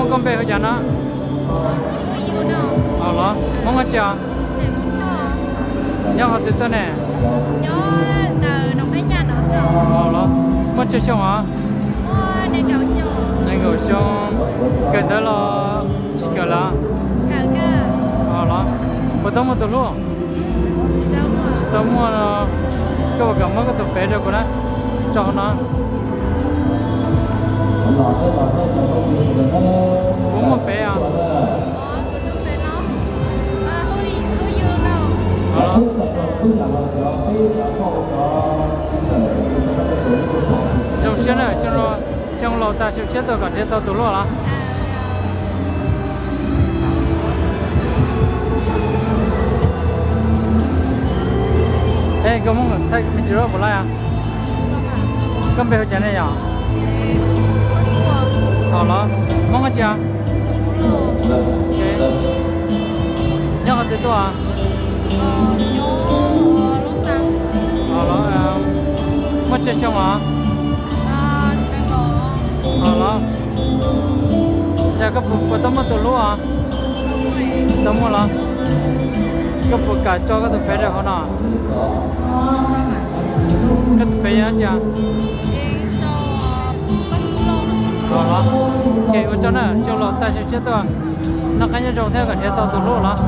Koj npe hu cas no? Los, Hmoob dab tsi os? Nyob qhov twg tuaj ne? Los, muaj tsawg xyoo os? Nees nkaum xyoo. Kawm ntawv los tsis kawm lawm? Los, puas tau muaj tus hlub? Tsis tau muaj. Koj puas kam muab koj tus fev rau kuv na, tso hauv no. Kuv muaj fev os. Zoo siab na, xyoo laus tas xyoo tshiab tuaj kom nrhiav tau tus hlub los. Es koj Hmoob thaij me ntsis puas laij os? Koj npe hu cas ne yom? Los, Hmoob dab tsi os? Nyob qhov twg tuaj? Los, muaj tsawg xyoo os? Los, yog koj puas tau muaj tus hlub os? Tau muaj los? Koj puas kam tso koj tus fev rau hauv no? Koj tus fev yog dab tsi? Los, ces ua tsaug na, xyoo laus tas xyoo tshiab tuaj, noj qab nyob zoo thiab kom nrhiav tau tus hlub los.